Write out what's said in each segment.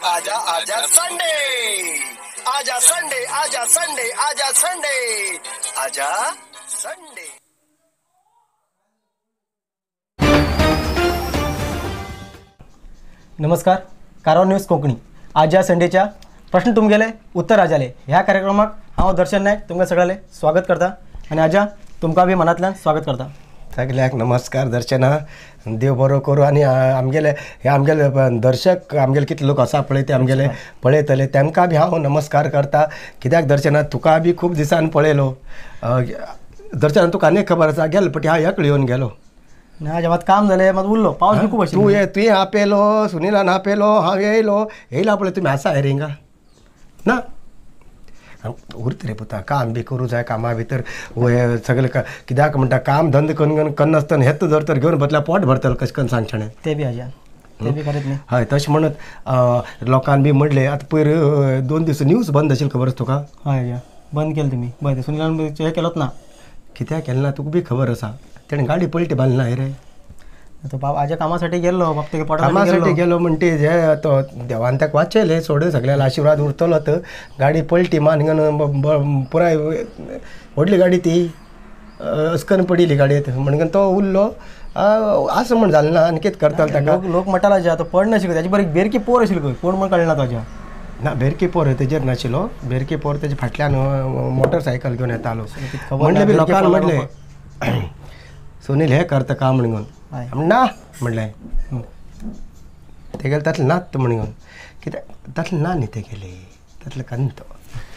आजा आजा संडे, आजा संडे, आजा संडे, आजा संडे, आजा संडे. नमस्कार, कारवार न्यूज कोंकणी आजा संडेच्या प्रश्न तुमगेले उत्तर आजाले ह्या कार्यक्रमाक हांव दर्शन नायक तुमकां सगळ्यांले स्वागत करता आनी आजा तुमकां बी मनांतल्यान स्वागत करता. सगळ्यांक नमस्कार दर्शना, देव बरो करूं. आनी आमगेले हे आमगेले दर्शक आमगेले कितले लोक आसा पळय ते आमगेले पळयतले तेमकां बी हांव नमस्कार करता. कित्याक दर्शना तुका बी खूब दिसान पळयलो. दर्शना तुका आनी खबर आसा गेलो पटी हांव एकलो येवन गेलो ना, जेव्हा काम जालें मात उरलो पावस बी खूब आशिल्लो. तूं तुवें आपयलो, सुनिलान आपयलो, हांव येयलो येयला पळय तुमी आसा रे हिंगा ना उरत रे पुता. काम बी करूं जाय, कामा भितर हे सगळें कित्याक म्हणटा काम धंदो करून कन्नासतना हेत जर तर घेवन बदला पोट भरतलो कशें करून सांगचें ते बी आजा ते बी खरेंच न्ही. हय तशें म्हणत लोकान बी म्हणलें आतां पयर 2 दीस न्यूज बंद आशिल्ली खबर आसा तुका? हय आजा बंद केलें तुमी बंद सुनिलान हें केलोच ना. कित्याक केलें ना तुका बी खबर आसा. तेणें गाडी पलटी बांदली ना रे. तो बाब आजा कामासाठी गेलो, बाब तेगे कामासाठी गेलो म्हणटे जे तो देवान ताका वाचयलें सोड, सगळ्याला आशिर्वाद उरतलो. तर गाडी पलटी मान पुराय व्हडली गाडी ती अस्कन पडिल्ली गाडयेत म्हणून तो उरलो. आसा म्हण जालें ना आनी कितें करतालो ताका. लोक म्हणटालो आजा तो पडनाशिल्लो ताजी बरी बेरकी पोर आशिल्ली खंय कोण म्हण कळना तो आजा. ना बेरकी पोर तेजेर नाशिल्लो, बेरकी पोर तेजे फाटल्यान मोटरसायकल घेवन येतालो म्हणलें बी लोकान म्हणलें सुनील हें करता का म्हणून ना म्हणलें तेगेलें तातलें नात म्हणून कित्याक तातलें ना न्ही तेगेलें तातलें कंत.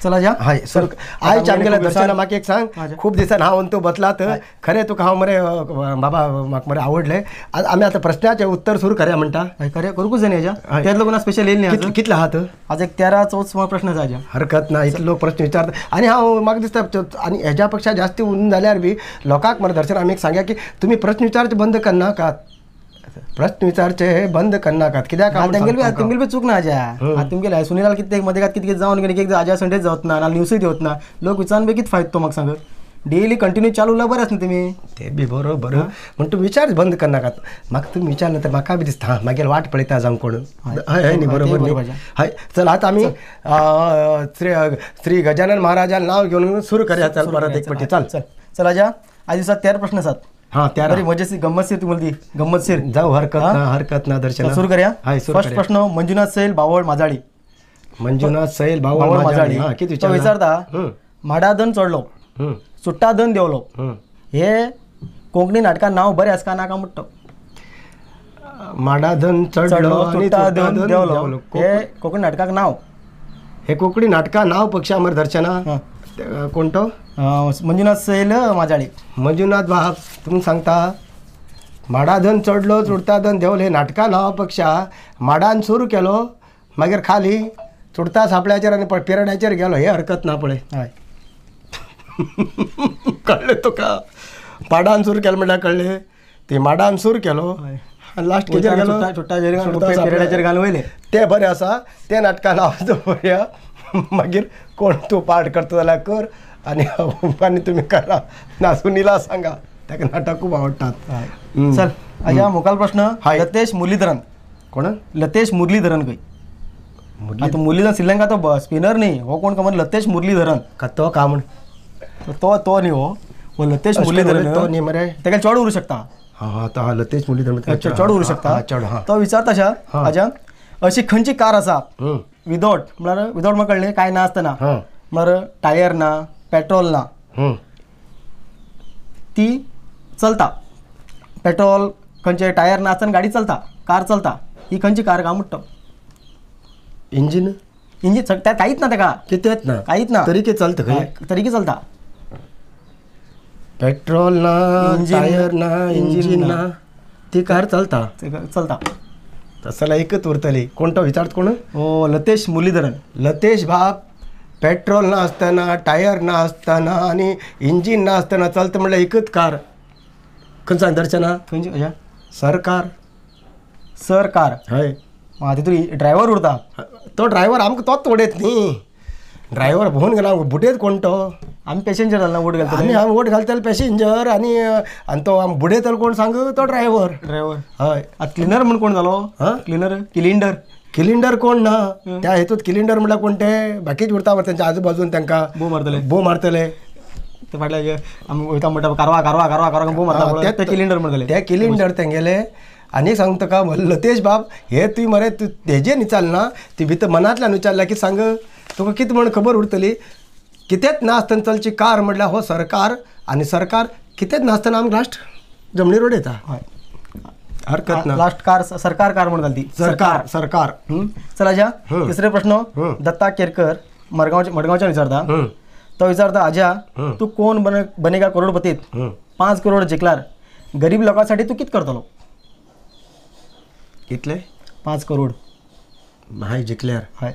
चला जा हय सर. आयज आमगेल्या दर्शना म्हाका एक सांग, खूब दिसान हांव तूं बसलात खरें तुका हांव मरे बाबा म्हाका मरे आवडलें. आज आमी आतां प्रश्नाचें उत्तर सुरू करया म्हणटा. हय खरें करूंकूच जाय न्ही आजा. तेच लोक स्पेशल येयले न्ही. कितले आहात आज? एक 13-14 सुमार प्रश्न आसा आजा. हरकत ना, इतलो प्रश्न विचारता आनी हांव म्हाका दिसता आनी हेज्या पेक्षा जास्ती उरून जाल्यार बी लोकांक मरे दर्शन आमी एक सांगया की तुमी प्रश्न विचारचे बंद करनाकात, प्रश्न विचारचे हे बंद करनाकात. कित्याक तुमगेली बी चूक ना आजा. आतां तुमगेले सुनिलाल कितें मदेकात कितें जावन गेले एक आजा संडेच जावत ना न्यूजूय दिवत ना लोक विचारून बी कितें फायदो तो म्हाका सांग. डेली कंटिन्यू चालू उरल्यार बरें आसना तुमी. ते बी बरोबर म्हण तुमी विचार बंद करनाकात. म्हाका तुमी विचारलें तर म्हाका बी दिसता मागीर वाट पळयता जावं कोण. हय हय न्ही बरोबर न्ही. हय चल आतां आमी श्री गजानन महाराजान नांव घेवन सुरू करया. चल परत एक पटी चल चल चल आजा. आज दिसा 13 प्रश्न आसात. हां त्या बरी मजेशीर गम्मतशीर तुम्हाला ती गम्मतशीर जाऊ. हरकत ना, हरकत ना दर्शन सुरू करूया. हय फर्स्ट प्रश्न मंजुनाथ सैल बावळ माजाळी. मंजुनाथ सैल बावळ माजाळी हां कितें तो विचारता माडाधन चडलो चुट्टाधन देवलो हे कोंकणी नाटकान नांव बरें आसा ना काय म्हणटा? माडाधन चडलो चुट्टाधन देवलो हे कोंकणी नाटकाक नांव, हे कोंकणी नाटका नांव पक्षा मरे दर्शना कोण तो? मंजुनाथ सैल माजाळी. मंजुनाथ बाब तुमकां सांगता माडाधन चडलो चुडताधन देवले नाटकां नांवा पक्षा माडान सुरू केलो मागीर खाली चुडता सापळ्याचेर आनी पिरड्याचेर गेलो हे हरकत ना पळय. हय कळ्ळें तुका? माडान सुरू केलो म्हणल्यार कळ्ळें ती माडान सुरू केलो आनी लास्ट केजेर गेलो पिरड्याचेर घालून वयले. तें बरें आसा तें नाटकां नांव दवरया. मागीर कोण तूं पाठ करता जाल्यार कर आनी आनी तुमी करा ना सुनिला सांगा ताका नाटक खूब आवडटात. चल आजा मुखाल प्रश्न लतेश मुरलीधरन. कोण? लतेश मुरलीधरन खंय. आतां मुरलीधरन श्रीलंका तो स्पिनर न्ही हो कोण का लतेश मुरलीधरन का तो का म्हण तो तो न्ही हो हो लतेश मुरलीधरन तो न्ही मरे ताका चड उरूं शकता. हां हां तो लतेश मुरलीधरन चड उरूं शकता. चड हां तो विचारता आजा अशी खंयची कार आसा विदाउट म्हळ्यार विदाउट म्हाका कळ्ळें कांय ना आसतना म्हळ्यार टायर ना पेट्रोल ना ती चलता. पेट्रोल खंयचे टायर ना आसतना गाडी चलता कार चलता ही खंयची कार काय म्हणटा? इंजीन इंजीन कांयच ना ताका कितेंच ना कांयच ना तरी कितें चलता खंय तरी कितें चलता. पेट्रोल ना टायर ना इंजीन ना ती कार चलता चलता. तसं एकच उरतली. कोण तो विचारत कोण? हो लतेश मुरलीधरन. लतेश बाब पेट्रोल ना आसतना टायर ना आसतना आनी इंजीन ना आसतना चलता म्हणल्यार एकच कार. खंय सांग दर्शना? खंयची? सरकार. सरकार हय आं तितून ड्रायव्हर उरता तो ड्रायव्हर आमकां तोच उडयत न्ही. ड्रायव्हर भोंवन गेला बुडयत कोण तो? आमी पॅसेंजर जाल ना वोट घालतले आमी आमी वोट घालतले पॅसेंजर आनी आनी तो आमी बुडयतलो कोण सांग? तो ड्रायव्हर. ड्रायव्हर हय. आतां क्लिनर म्हण कोण जालो? हां क्लिनर क्लिंडर किलिंडर कोण ना त्या हेतूत किलिंडर म्हणल्यार कोण ते बाकीच उरता मरे तेंच्या आजूबाजून तांकां बो मारतले बो मारतले ते फाटल्या आमी वयता म्हणटा कारवा कारवा कारवा कारवा बो मारता ते किलिंडर म्हणटले ते किलिंडर तेंगेले. आनी सांग तुका लतेश बाब हे तुवें मरे तूं तेजेर विचारना ती भितर मनांतल्यान विचारल्या की सांग तुका कितें म्हण खबर उरतली. कितेंच नासतना चलची कार म्हणल्यार हो सरकार आनी सरकार कितेंच नासतना आमकां लास्ट जमनीर उडयता. हय हरकत ना. लास्ट कार सरकार कार म्हणून घालती सरकार सरकार. चल आज्या तिसरे प्रश्न दत्ता केरकर मडगांवच्यान विचारता. तो विचारता आज्या तूं कोण बनेगा करोडपतीत 5 करोड जिखल्यार गरीब लोकांसाठी तूं कितें करतलो? कितले? 5 करोड हांवें जिखल्यार? हय.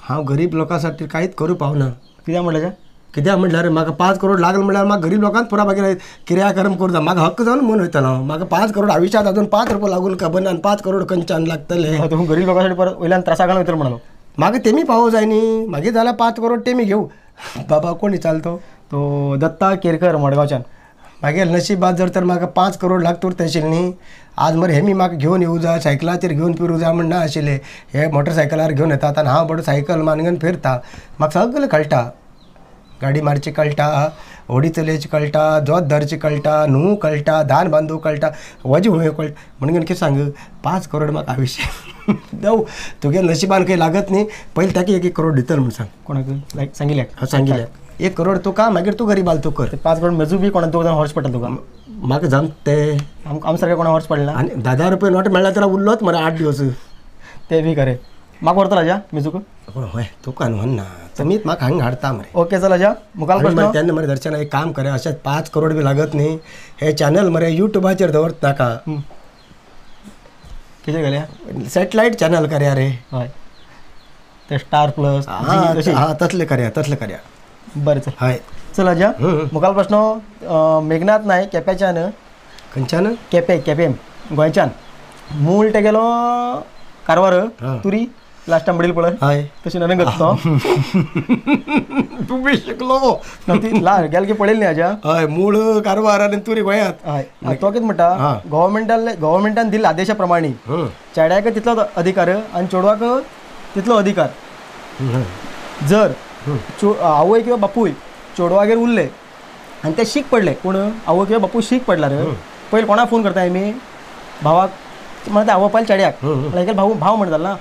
हांव गरीब लोकांसाठी कांयच करूं पावना. कित्याक म्हणल्यार? कित्याक म्हणल्यार म्हाका 5 करोड लागले म्हणल्यार म्हाका गरीब लोकांक पुरा मागीर क्रियाकर्म करूं जाय. म्हाका हक्क जावन म्हूण वयतलो हांव. म्हाका 5 करोड आयुश्यांत अजून 5 रुपया लागून खबर ना आनी 5 करोड खंयच्यान लागतले? तूं गरीब लोकांसाठी परत वयल्यान त्रासा घालून वयतलो म्हणलो. म्हाका तेमी पावो जाय न्ही. मागीर जाल्यार 5 करोड तेमी घेवं. बाबा कोण विचारलो? तो दत्ता केरकर मडगांवच्यान. मागीर नशिबात जर तर म्हाका 5 करोड लागत उरता आशिल्लें न्ही आज मरे हेमी म्हाका घेवन येवं जाय सायकलाचेर घेवन फिरूं जाय म्हण ना आशिल्लें. हे मोटरसायकलार घेवन येतात आनी हांव बरो सायकल मानगन फिरता. म्हाका सगळें कळटा. गाडी मारची कळटा, होडी चलयची कळटा, जोत धरची कळटा, न्हू कळटा, धान बांदू कळटा, वजें हुंय कळटा. म्हणून कितें सांग 5 करोड म्हाका आयुश्य जावं तुगे नशिबान खंय लागत न्ही. पयलीं ताका 1 करोड दितलो म्हूण सांग. कोणाक? लायक सांगिल्ल्याक? हांव सांगिल्ल्याक 1 करोड तुका मागीर तूं गरीबाल तूं कर. 5 करोड मेजू बी कोणा दोग जाण हॉर्स पडटा तुका? म्हाका जमता तें. आम सारकें कोणा हॉर्स पडला आनी 10 रुपये नोट मेळ्ळा तर उरलोच मरे 8 दिवस. ते बी खरें. म्हाका व्हरतलो आज्या मेजूक? हय तुका न्हू ना तुमीच म्हाका हांगा हाडता मरे. ओके चल आज्या मुखार प्रश्न. तेन्ना मरे दर्शन एक काम करे अशें 5 करोड बी लागत न्ही. हे चॅनल मरे युट्यूबाचेर दवरत नाका. कितें घालया? सॅटलायट चॅनल करया रे. हय ते स्टार प्लस हां तसलें करया तसलें करया. बरें चल. हय चल आज्या मुखार प्रश्न मेघनाथ नायक केप्याच्यान. खंयच्यान? केपें केपें गोंयच्यान. मूळ तेगेलो कारवार तुरी लास्ट टायम बडील पळय. हय तशी नरें तो तूं बी शिकलो गेल की पळयली न्ही आज्या. हय मूळ कारवार आनी तुरी गोंयांत. हय तो कितें म्हणटा गव्हर्मेंटान दिल्ल्या आदेशा प्रमाणे चेड्याक तितलो अधिकार आनी चेडवाक तितलो अधिकार. जर आवय किंवा बापूय चेडवागेर उरले आनी ते शीक पडले कोण आवय किंवा बापूय शीक पडला रे पयलीं कोणाक फोन करता आमी? भावाक म्हणटा आवय पयलीं चेड्याक म्हणल्यार भाऊ भाव म्हणटा ना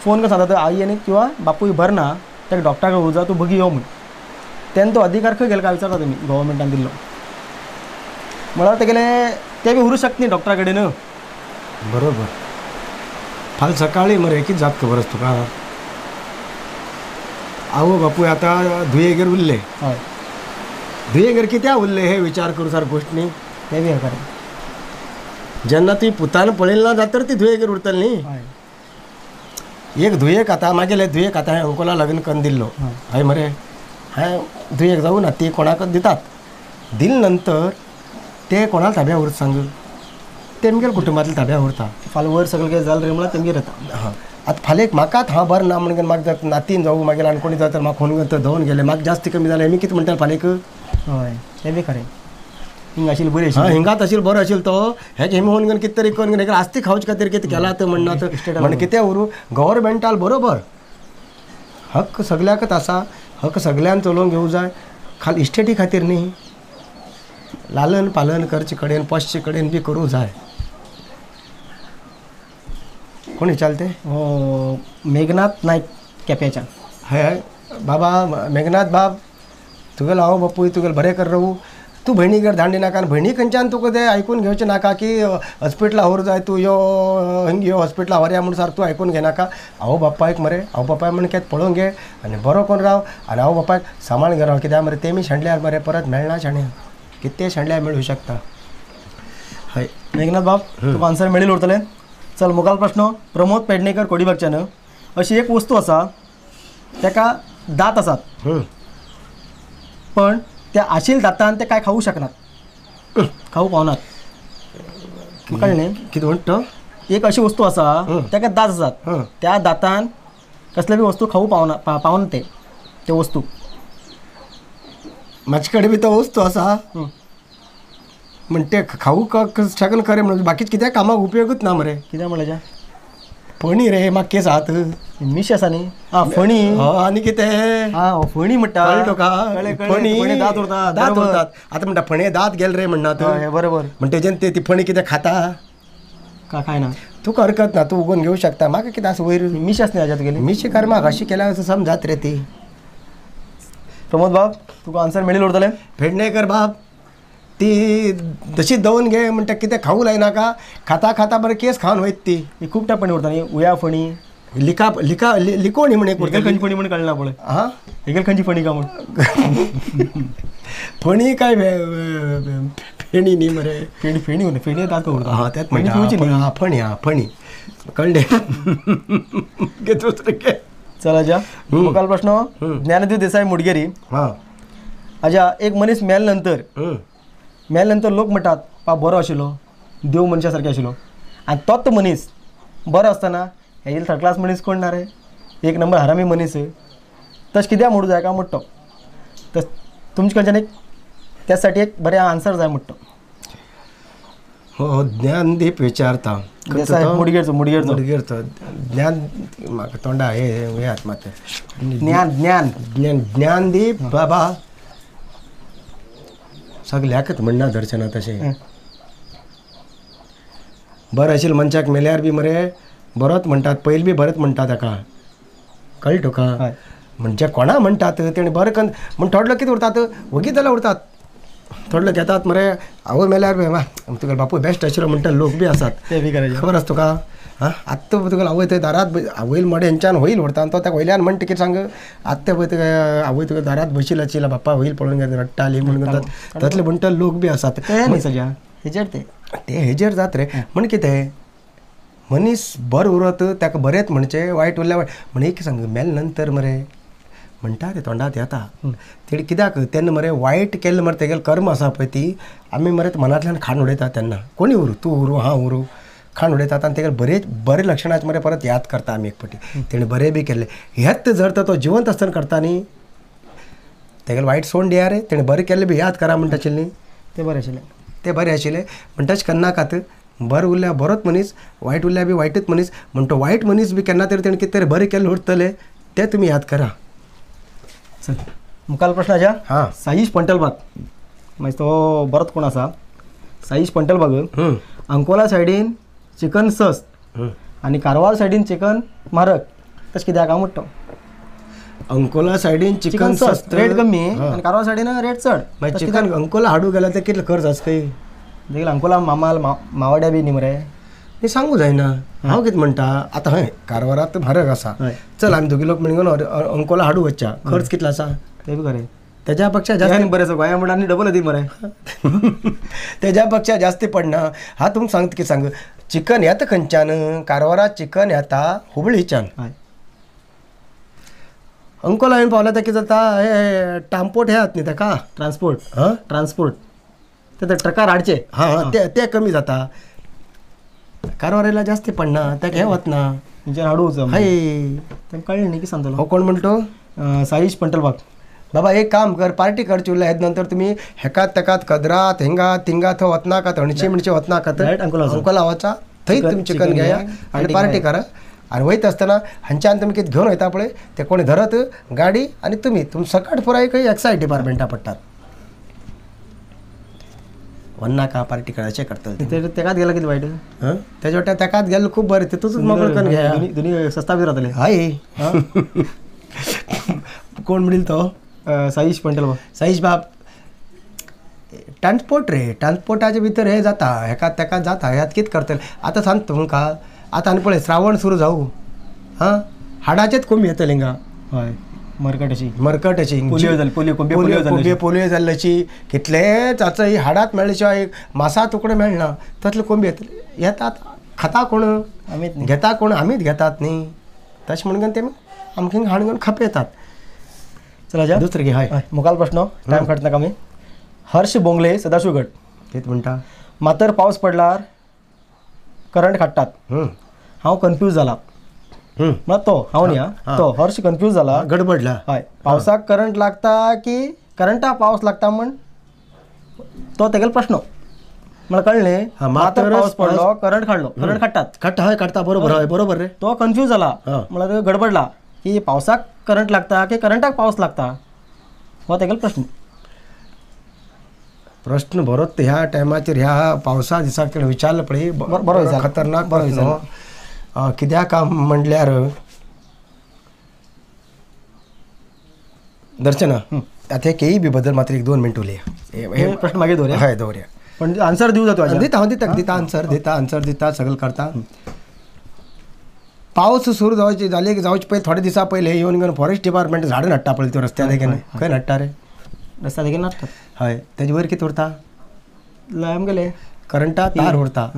फोन कर सांगता आई आनी किंवा बापूय बर ना ताका डॉक्टरा कडेन वचा तूं बगी यो म्हूण. तेन्ना तो अधिकार खंय गेलो काय विचारता तुमी गव्हर्मेंटान दिल्लो म्हळ्यार तेगेले ते बी उरूं शकता न्ही डॉक्टरा कडेन. बरोबर. फाल्यां सकाळीं मरे कितें जाता खबर आसा तुका? आवय बापूय आतां धुयेगेर उरले. हय धुयेगेर कित्याक उरले हे विचार करूं सारको गोश्ट न्ही. तें बी खरें. जेन्ना तुवें पुतान पळयलें ना जाल्यार तर ती धुयेगेर उरतली न्ही. एक धुयेक आतां मागीर धुयेक आतां हांवें अंकोला लग्न करून दिल्लो. हय मरे हांवें धुयेक जावं ना ती कोणाक दितात दिले नंतर ते कोणाक ताब्या उरता सांग? तेमगेर कुटुंबांतल्या ताब्या उरता. फाल्यां वयर सगळें कितें जालें रे म्हणल्यार तेमगेर येता. हां आतां फाल्यां एक म्हाकाच हांव बरें ना म्हणून म्हाका जर नातीन जावं मागीर आनी कोणी जाता तर म्हाका फोन करता धवन गेले म्हाका जास्त कमी जालें हेमी कितें म्हणटा फाल्यां एक? हय तें बी खरें. हिंगा आशिल्लें बरें आशिल्लें. हिंगाच आशिल्लें बरो आशिल्लो तो हें हेमी फोन करून कितें तरी करून हेका आस्ती खावचे खातीर कितें केलां तें म्हणना तर म्हण कितें उरूं गव्हर्मेंटान बरोबर हक्क सगळ्याकच आसा. हक्क सगळ्यान चलोवन घेवं जाय खाल इस्टेटी खातीर न्ही. लालन पालन करचे कडेन पोसचे कडेन बी करूं जाय. कोण विचारले ते? मेघनाथ नायक केप्याच्यान. हय हय बाबा मेघनाथ बाब तुगेलो हांव बापूय तुगेलो बरें कर रावू. तूं भयणीगेर धाडली नाका आनी भयणी खंयच्यान तुका तें आयकून घेवचें नाका की हॉस्पिटला व्हर जाय तूं यो हिंग यो हॉस्पिटला व्हरया म्हूण सारको तूं आयकून घेनाका. आवय बापायक मरे आवय बापाय म्हण कितें पळोवन घे आनी बरो करून राव आनी आवय बापायक सांबाळून घे राव. कित्याक मरे तेमी शेणल्यार मरे परत मेळना शेणें कितें शेणल्यार मेळूं शकता. हय मेघनाथ बाब तुका आन्सर मेळिल्लें उरतलें. चल मुखार प्रश्न प्रमोद पेडणेकर कोडीबागच्यान. अशी एक वस्तू आसा ताका दांत आसात पण त्या आशिल दातान ते काय खाऊ शकनात खाऊ पावनात. कळ्ळें न्ही कितें म्हणटा? एक अशी वस्तू आसा ताका दांत आसात त्या दातान कसले बी वस्तू खाऊ पावना पावना ते ते वस्तू. म्हाजे कडेन बी तो वस्तू आसा म्हण ते खाऊ शकन खरें म्हणून बाकी कित्याक कामाक उपयोगूच ना मरे. कित्याक म्हणल्यार? फणी रे म्हाका केस आहात मिश आसा न्ही. आं फणी. आनी कितें आं फणी म्हणटा कळ्ळें तुका? फणी दांत उरतात. दांत उरतात. आतां म्हणटा फणे दांत गेले रे म्हणना तूं. बरोबर. म्हणटेच्यान ती फणी कितें खाता का खायना? तुका हरकत ना, तूं उगोवन घेवं शकता. म्हाका कितें आसा वयर मिश आसा न्ही हाज्या तुगेली मिशी कर म्हाका अशी केल्यार असो समजात रे ती. प्रमोद बाब तुका आन्सर मेळिल्लें उरतलें. पेडणेकर बाब ती तशी दवरून घे म्हणटा कितें खावूं लायनाका, खाता खाता बरें केस खावन वयत ती. ही खूब टायप फणी उरता न्ही, उया फणी, लिका लिका लिकोणी म्हण एक उरता. खंयची फणी म्हण कळना पळय. हां हेगेल खंयची फणी का म्हण फणी काय फेणी न्ही मरे. फेणी फेणी उरता, फेणी दांत उरता. हां तेंच म्हणटा. हां फणी, हां फणी कळ्ळें. घे दुसरें घे. चल आज्या मुखाल प्रश्न ज्ञानदेव देसाई मुडगेरी. हां आज्या एक मनीस मेल नंतर मेल नंतर लोक म्हणटात पा बरो आशिल्लो, देव मनशा सारके आशिल्लो, आनी तोच मनीस बरो आसतना हेजेर थर्ड क्लास मनीस कोण ना रे, एक नंबर हरामी मनीस. तशें कित्याक म्हणूं जाय काय म्हणटा तो, तुमचे कडच्यान एक त्यासाठी एक बरें आन्सर जाय म्हणटा. हो ज्ञानदीप विचारता मुडगेरचो. मुडगेरचो मुडगेरचो ज्ञान म्हाका तोंडा हे हात मात ज्ञान ज्ञान ज्ञान ज्ञानदीप बाबा सगल्याकच म्हणना दर्शना तशें. बरें आशिल्लें मनशाक मेल्यार बी मरे बरोच म्हणटात, पयलीं बी बरेंच म्हणटा ताका, कळ्ळें तुका? म्हणजे कोणा म्हणटात तेणें बरें कन्न म्हण थोडे लोक कितें उरतात वगीत जाल्यार उरतात, थोडे लोक येतात मरे आवय मेल्यार बी तुगेलो बापूय बेस्ट आशिल्लो म्हणटा लोक बी आसात. ते बी करायचे खबर आसा तुका? हां आत्तां तुगेलो आवय थंय दारात आवयल मडें हेंच्यान होईल व्हरता आनी तो ताका वयल्यान म्हणटा कितें सांग, आत्तां पळय तुका आवय तुका दारात बशिल्ली आशिल्ली बाप्पा होईल पळोवन गेले रडटाली म्हणून तसले म्हणटा लोक बी आसात. हेजेर ते ते हेजेर जात रे. म्हण कितें मनीस बरो उरत ताका बरेंच म्हणचें, वायट उरल्यार वायट. म्हण एक सांग मेल नंतर मरे म्हणटा रे तोंडात येता तेणी कित्याक तेन्ना मरे वायट केल्लें मरे तेगेलें कर्म आसा पळय ती आमी मरे मनांतल्यान खाण उडयता तेन्ना. कोणी उरूं, तूं उरूं, हांव उरूं, खाण उडयतात आनी तेगेले बरे बरे लक्षणाचे मरे परत याद करता आमी एक फावटी तेणें बरें बी केल्लें. हेच जर तर तो जिवंत आसतना करता न्ही तेगेलें वायट सोडून दिया रे, तेणें बरें केल्लें बी याद करा म्हणटा आशिल्लें न्ही. तें बरें आशिल्लें, तें बरें आशिल्लें. म्हणटा तशें करनाकात, बरें उरल्यार बरोच मनीस, वायट उरल्यार बी वायटच मनीस. म्हण तो वायट मनीस बी केन्ना तरी तेणें कितें तरी बरें केल्लें उरतलें तें तुमी याद करा. चल मुखाल प्रश्न आज्या. हां साईश पंटलबाग, मागीर तो बरोच कोण आसा साईश पंटलबाग. अंकोला सायडीन चिकन सस्त आनी कारवार सायडीन चिकन म्हारग, तशें कित्याक हांव म्हणटा? अंकोला सायडीन चिकन सस्त रेट कमी आनी कारवार सायडीन रेट चड. मागीर चिकन अंकोला हाडूं गेल्यार तें कितलें खर्च आसा खंय? देखील अंकोला मामाल मावाड्या बी न्ही मरे. हें सांगू जायना. हांव कितें म्हणटा आतां हय कारवारात म्हारग आसा, चल आमी दोगी लोक म्हणून अंकोला हाडू वचच्या, खर्च कितलो आसा ते बी खरें. तेज्या पेक्षा जास्त बरें आसा गोंया म्हणून आनी डबल दी मरे. तेज्या पेक्षा जास्ती पडना. हांव तुमकां सांगता कितें सांग, चिकन येता खंयच्यान? कारवारा चिकन येता हुबळीच्यान. अंकोला येवन पावल्या तेका कितें जाता, हे टामपोट हे आहात न्ही तेका ट्रान्सपोर्ट. हां ट्रान्सपोर्ट ते ट्रकार हाडचे. हां ते ते कमी जाता. कारवार येयल्यार जास्ती पडना, तेका हें वतना तेंच्यान हाडू हय तेंकां कळ्ळें न्ही की सांगतलो. हो कोण म्हणटो? साईश पंटलबाग. बाबा एक काम कर, पार्टी करची उरल्या हेज नंतर तुमी हेकात तेकात कदरात हिंगा थिंगा थंय वचनाकात, हणशी म्हणचे वचनाकात, अंकोला वचा, थंय तुमी चिकन घेया आनी पार्टी करा. आनी वयता आसतना हांच्यान तुमी कितें घेवन वयता पळय ते कोणी धरत गाडी आनी तुमी तुमी सकाळ पुराय खंय एक्सायज डिपार्टमेंटा पडटात. वन्नाका पार्टी करायचें करतले तेकाच गेला कितें वायट? हां तेज्या वाट्याक तेकाच गेल्लें खूब बरें, तितूच मोकळो करून घेया दोनी सस्ता बी रावतले. हय कोण म्हणील तो? साईश पंटलबाग. साईश बाब ट्रान्सपोर्ट रे, ट्रान्सपोर्टाचे भितर हे जाता, हेका तेका जाता, ह्यात कितें करतले आतां सांगता तुमकां. आतां आनी पळय श्रावण सुरू जावं, हां हाडाचेच कोंबी येतले हिंगा. हय मरकट अशी, मरकट अशी पोलियो जाली, पोलियो कोंबी कोंबी पोलियो जाल्ली अशी कितलेच आतां ही हाडात मेळ्ळे शिवाय मासा तुकडे मेळना तसले कोंबी येतले. येतात खाता कोण आमीच घेता कोण? आमीच घेतात न्ही. तशें म्हणून ते आमकां हाडून घेवन खपयतात. चल दुसरें घे. हय मुखाल प्रश्न टायम काडटना आमी. हर्ष बोंगले सदाशिवगड कितें म्हणटा? मातर पावस पडल्यार करंट काडटात. हांव कन्फ्यूज जाला. म्हळ्यार तो हांव न्ही, तो हर्ष कन्फ्यूज जाला, गडबडला. हय पावसाक करंट लागता की करंटा पावस लागता म्हण तो तेगेलो प्रश्न. मला कळले मात्र पाऊस पडलो करंट काढलो करंट काडटात काडटा हय काडटा बरोबर हय बरोबर रे तो कन्फ्यूज जाला मला तो गडबडला की पावसाक करंट लागता की करंटाक पावस लागता हो तेगेलो प्रश्न प्रश्न बरोच ह्या टायमाचेर ह्या पावसा दिसाक तेणें विचारलं पळय बरो खतरनाक प्रश्न कित्याक म्हणल्यार दर्शना आतां हे केई बी बद्दल मात्र एक 2 मिनट उलया हे प्रश्न मागीर दवरया हय दवरया पण आन्सर दिवं जातो दिता हांव दिता दिता आन्सर दिता आन्सर दिता सगळें करता पावस सुरू जावचे जाले जावचे पयलीं थोडे दिसां पयलीं येवन घेवन फॉरेस्ट डिपार्टमेंट झाडां हाडटा पळय त्यो रस्त्या देगेन खंय हाडटा रे रस्त्या देगेन हाडटा हय तेजे वयर कितें उरता आमगेले करंटा तार उरता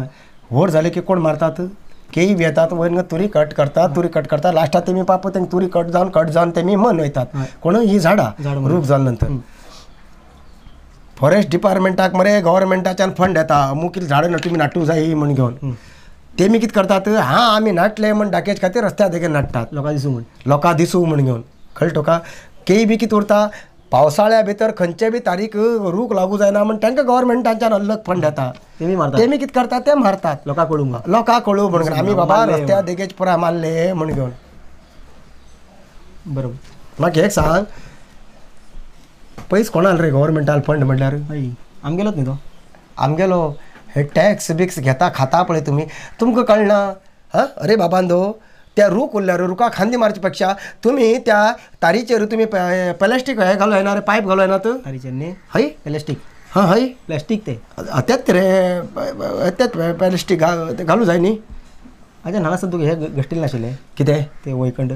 व्हड जाले की कोण मारतात केई बी येतात वयर तुरी कट करतात तुरी कट करतात लास्टाक तेमी पाप तेंकां तुरी कट जावन तेमी मन वयतात कोण ही झाडां रूख जाले नंतर फॉरेस्ट डिपार्टमेंटाक मरे गव्हर्मेंटाच्यान फंड येता अमूक झाडां तुमी नाटूं जाय म्हण घेवन तेमी कितें करतात हां आमी नाटले म्हण दाखयचे खातीर रस्त्या देगेन नाडटात लोकां दिसूं म्हण लोकां दिसूं म्हण घेवन कळ्ळें तुका केई बी कितें उरता पावसाळ्या भितर खंयचे बी तारीख रूख लागू जायना म्हण तांकां गव्हर्मेंटाच्यान अलग फंड येता तेमी मारतात तेमी कितें करतात ते मारतात लोकां कळूं लोकां कळूं म्हण आमी बाबा रस्त्या देगेच पुरा मारले म्हण घेवन बरोबर म्हाका एक सांग पयस कोणाल रे गव्हर्मेंटाल फंड म्हणल्यार आमगेलोच न्ही तो आमगेलो हे टॅक्स बिक्स घेता खाता पळय तुमी तुमकां कळना हां अरे बाबांदो त्या रूख उरल्यार रुखा खांदी मारचे पेक्षा तुमी त्या तारीचेर तुमी प्लास्टीक हे घालूं येना रे पायप घालूं येना तारीचेर न्ही हय प्लास्टीक हां हय प्लास्टीक ते तेच रे तेच प्लास्टीक घालूं जाय न्ही आज्या ल्हान आसतना तुका हे घश्टील नाशिल्लें कितें ते वयखंड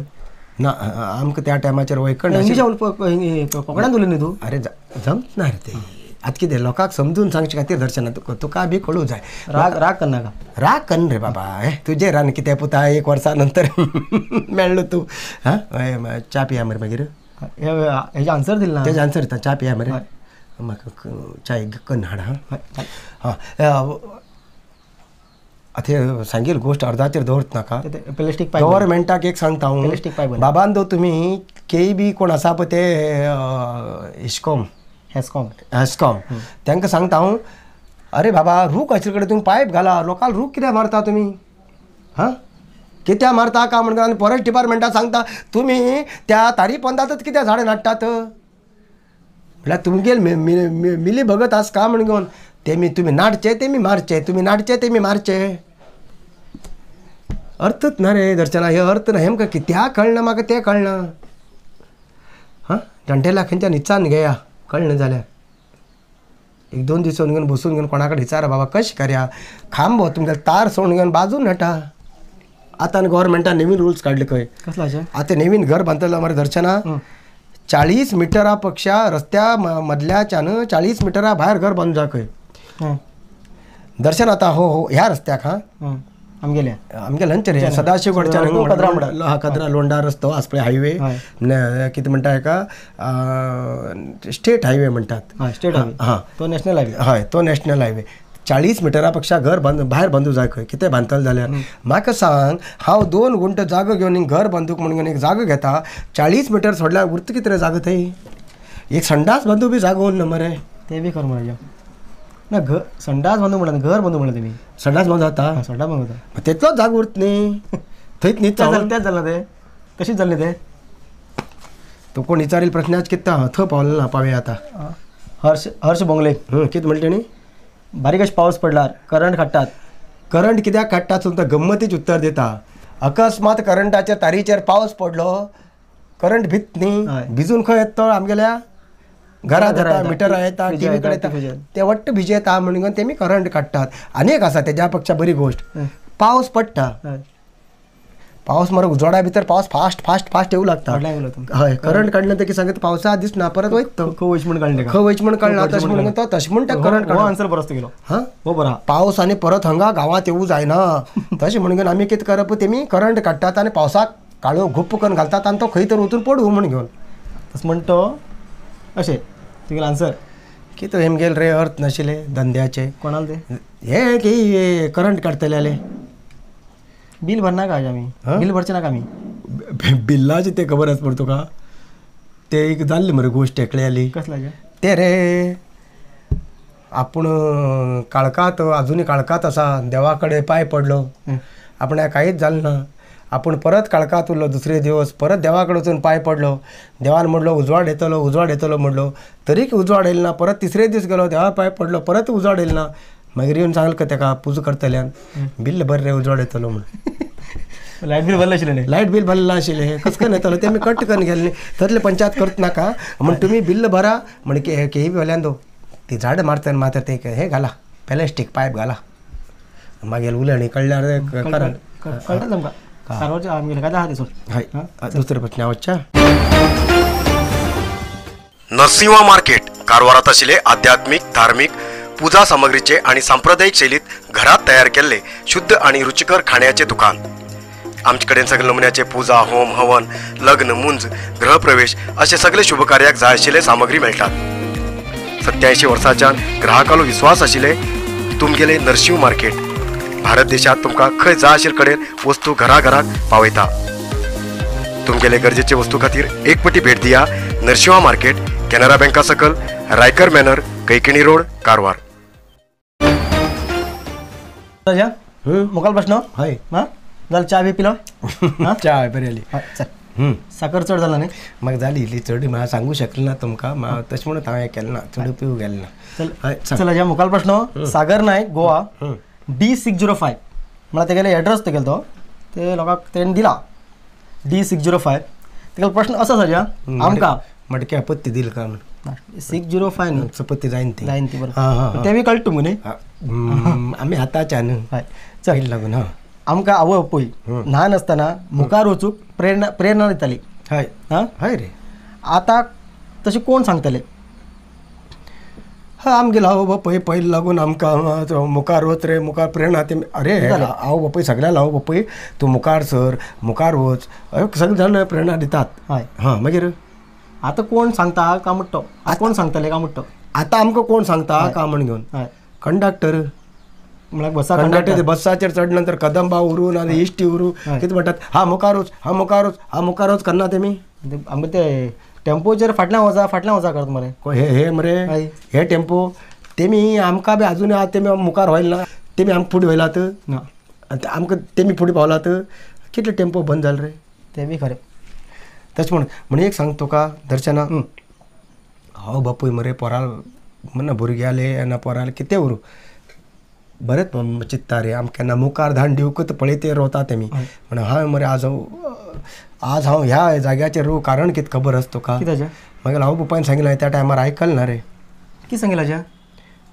ना आमकां त्या टायमाचेर वयखंड इंग्लिशा कोंकणान उलय न्ही तूं अरे जमत ना रे ते आतां कितें लोकांक समजून सांगचे खातीर दर्शना तुका तुका बी कळूं जाय राग राग करनाका राग कर रे बाबा हे तुजें रान कितें पुता एक वर्सा नंतर मेळ्ळो तूं हां च्या पिया मरे मागीर हेजे आन्सर दिल ना तेजे आन्सर दिता च्या पिया मरे म्हाका च्या कन्न हाड हां हां आतां सांगील गोश्ट अर्दाचेर दवरत नाका प्लास्टीक पायप गव्हर्मेंटाक एक सांगता हांव प्लास्टीक पायप बाबांदो तुमी केई बी कोण आसा पळय ते इश्कॉम हेस्कॉम हेस्कॉम तांकां सांगता हांव अरे बाबा रूख आशिल्ले कडेन तुमी पायप घाला लोकांक रूख कित्याक मारता तुमी हां कित्याक मारता काय म्हणून आनी फॉरेस्ट डिपार्टमेंटाक सांगता तुमी त्या तारी पोंदातच कित्याक झाडां नाडटात म्हळ्यार तुमगेल मिली भगत आसा काय म्हण घेवन तेमी तुमी नाडचे तेमी मारचे तुमी नाडचे तेमी मारचे अर्थच ना रे दर्शना हे अर्थ ना हें आमकां कित्याक कळना म्हाका तें कळना हां जाणटेल्या खंयच्यान विचारून घेया कळना जाल्यार एक 2 दीस घेवन बसून घेवन कोणा कडेन विचारा बाबा कशें करया खांबो तुमगेले तार सोडून घेवन बाजून हाडटा आतां गव्हर्मेंटान नवीन रुल्स काडले खंय कसलो अशें आतां नवीन घर बांदतलो मरे दर्शना 40 मिटरा पेक्षा रस्त्या मदल्याच्यान 40 मिटरा भायर घर बांदूं जाय खंय दर्शन आतां हो हो ह्या रस्त्याक हां आमगेल्या आमगेल्या न्हय रे सदाशिव कडच्यान हा कदरा लोंडा रस्तो आसा पळय हायवे कितें म्हणटा हेका स्टेट हायवे म्हणटात स्टेट हायवे हां तो नॅशनल हायवे हय तो नॅशनल हायवे 40 मिटरा पेक्षा घर भायर बांदूं जाय खंय कितें बांदतलें जाल्यार म्हाका सांग हांव 2 गुंठ जागो घेवन घर बांदूंक म्हणून एक जागो घेता 40 मिटर सोडल्यार उरता कितें रे जागो थंय एक संडास बांदूं बी जागो उरना मरे तें बी खरें म्हणा ना घर संडास बांदू म्हणा घर बांदू म्हणा तुमी संडास बांदू जाता संडास बांदू जाता तितलोच जागो उरत न्ही थंयच न्ही तेंच जालें तें तशीच जालें तें तो कोण विचारील प्रश्नाच कितें थंय पावलो ना पावया आतां हर्ष हर्ष बोंगले कितें म्हणलें तेणी बारीक अशें पावस पडल्यार करंट काडटात करंट कित्याक काडटात सुद्दां गम्मतीच उत्तर दिता अकस्मात करंटाच्या तारीचेर पावस पडलो करंट भीत न्ही भिजून खंय येता तो आमगेल्या घरांत येता मिटरां येता टिव्ही कडेन येता ते वट्ट भिजयता म्हणून तेमी करंट काडटात आनी एक आसा तेज्या पेक्षा बरी गोश्ट पावस पडटा पावस मरे उजवाडा भितर पावस फास्ट फास्ट फास्ट येवं लागता हय करंट काडलें की सांगता पावसा दिसना परत वयता खंय वयच म्हण काडलें खंय वयच म्हण काडना तशें म्हणून तो तशें म्हण तें करंट काडलो आन्सर बरो तुगेलो हां हो बरो पावस आनी परत हांगा गांवांत येवं जायना तशें म्हणून आमी कितें करप तेमी करंट काडटात आनी पावसाक काळो गुप्प करून घालतात आनी तो खंय तर वचून पडूं म्हण घेवन तशें म्हण तो अशें तुगेलो आन्सर कितें हेमगेल रे अर्थ नाशिल्ले धंद्याचे कोणाल ते हे की करंट काडटले बिल भरना का आमी बिल भरचे नाका आमी बिल्लाचे ते खबर आसा पळय तुका ते एक जाल्ली मरे गोश्ट एकली आली कसला ते रे आपूण काळखांत अजुनूय काळखांत आसा, देवा कडेन पांय पडलो, आपणाक कांयच जालें ना. आपूण परत काळखांत उरलो दुसरे दिवस, परत देवा कडेन वचून पांय पडलो, देवान म्हणलो उजवाड येतलो उजवाड येतलो म्हणलो, तरीक उजवाड येयलो ना. परत तिसरे दीस गेलो, देवा पांय पडलो, परत उजवाड येयलो ना. मागीर येवन सांगलें का तेका पुजा करतल्यान बिल्ल बरें रे उजवाड येतलो म्हणून. लायट बील भरलें आशिल्लें? लायट बील भरलें आशिल्लें, कस करून येतलो तें आमी कट करून गेलें न्ही. तसले पंचायत करत नाका म्हण तुमी बिल्ल भरा म्हण के बी वाल्यान दो ती झाडां मारतना मात्र ते हें घाला प्लास्टीक पायप घाला, मागीर उलयणी कळ्ळ्यार करा कळटा तुमकां. हय, दुसरे प्रश्न वच्चा. नरसिंहा मार्केट कारवारात आशिल्ले आध्यात्मिक धार्मिक पूजा सामग्रीचे आणि सांप्रदायिक शैलीत घरात तयार केल्ले शुद्ध आणि रुचिकर खाण्याचे दुकान. आमचे कडेन सगळे नमुन्याचे पूजा, होम, हवन, लग्न, मुंज, गृहप्रवेश असे सगळे शुभकार्याक जाय आशिल्ले सामग्री मेळटात. 87 वर्सांच्यान ग्राहकालो विश्वास आशिल्ले तुमगेले नरसिंह मार्केट भारत देशात तुमकां खंय जाय आशिल्ले कडेन वस्तू घराघराक पावयता. तुमगेले गरजेचे वस्तू खातीर एक पटी भेट दिया नरसिंहा मार्केट, केनरा बँका सकल, रायकर मॅनर, कैकिणी रोड, कारवार. मुखाल प्रश्न. हय, हां जालें, च्या बी पिलो? च्या बरी जाली. चल, साखर चड जाला न्ही? म्हाका जाली इल्ली चड, म्हाका सांगू शकलें ना तुमकां, तशें म्हणून हांवें केलें ना, चड पिवूं गेलें ना. चल चल अज्या मुखाल प्रश्न. सागर नायक, गोवा, D605 म्हळ्यार तेगेले एड्रेस तेगेलो तो ते लोकांक तेणें दिला D605. तेगेलो प्रश्न असो आसा ज्या आमकां मडक्या पत्ती दिल का म्हण 605 न्ही पत्ती जायन ती जायन ती बरोबर तें बी कळटा तुमकां न्ही? आमी आतांच्यान न्हू. हय, चल लागून. हां, आमकां आवय बापूय ल्हान आसतना मुखार वचूंक प्रेरणा प्रेरणा दिताली. हय हां, हय रे. आतां तशें कोण सांगतले? हा, आमगेलो आवय बापूय पयलीं लागून आमकां मुखार वच रे, मुखार प्रेरणा ते. अरे आवय बापूय सगळ्याक आवय बापूय तूं मुखार सर, मुखार वच, सगळे जाण प्रेरणा दितात. हय. हां, मागीर आतां कोण सांगता काय म्हणटा तो? आतां कोण सांगतले काय म्हणटा तो? आतां आमकां कोण सांगता काय म्हण घेवन? हय, कंडक्टर म्हळ्यार बसा कंडक्टर बसाचेर चड नंतर कदंबा उरूं ना इश्टी उरूं कितें म्हणटात, हा मुखार वच, हा मुखार वच, हा मुखार वच करना तेमी. आमकां ते टेम्पोचेर फाटल्यान वचा फाटल्यान वचा करता मरे. हे हे मरे हे टेम्पो तेमी आमकां बी अजून तेमी मुखार व्हयल ना, तेमी आमकां फुडें व्हयलात, आमकां तेमी फुडें पावलात. कितले टेम्पो बंद जाले रे? ते बी खरें. तशें म्हण म्हण एक सांग तुका दर्शना, हांव बापूय मरे पोराल म्हणना भुरग्याले ना पोराले कितें उरूं बरेंच चित्ता रे, आमकां केन्ना मुखार धाड दिवकूच पळयते रोवता तेमी. म्हण हांवें मरे आज आज हांव ह्या जाग्याचेर रोवं कारण कितें खबर आसा तुका? मागीर हांव बापायन सांगिल्लें त्या टायमार आयकलें ना रे. कितें सांगिल्लें आज्या?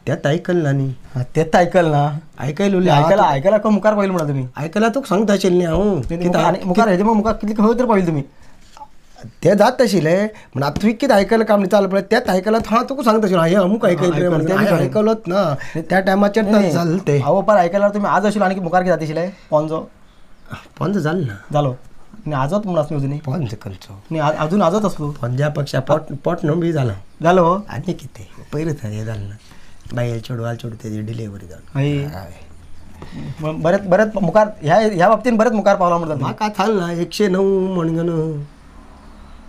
तेंच आयकलें ना न्ही. तेंच आयकलें ना. आयकलें आयकलां आयकलां खंय मुखार पाविल्लें म्हणटा तुमी? आयकलां तुका सांगता आशिल्लें न्ही हांव. मुखार हेजे मुखार कितलें खंय तर पाविल्लें तुमी? तें जाता आशिल्लें म्हण आतां तुवें कितें आयकलें काय म्हण चाल पळय तेंच आयकलां हांव तुका सांगता आशिल्लें हें अमूक आयकलें म्हणून. आयकलोच ना त्या टायमाचेर जालें तें. हांव बापार आयकल्यार तुमी आज आशिल्लो आनी मुखार कितें जाता आशिल्लें? पोंजो पोंजो जालें ना? जालो न्ही, आजोच म्हूण आसलो अजून. पोंजो खंयचो न्ही, अजून आजोच आसलो. पोंज्या पेक्षा पोट पोट न्हू बी जालां. जालो आनी कितें पयरूच हें जालें ना, बायल चेडवाल चेडूं तेजी डिलिव्हरी जावन. हय, बरेंच बरेंच मुखार ह्या ह्या बाबतीन बरेंच मुखार पावला म्हणटा. म्हाका थाल ना 109 म्हण.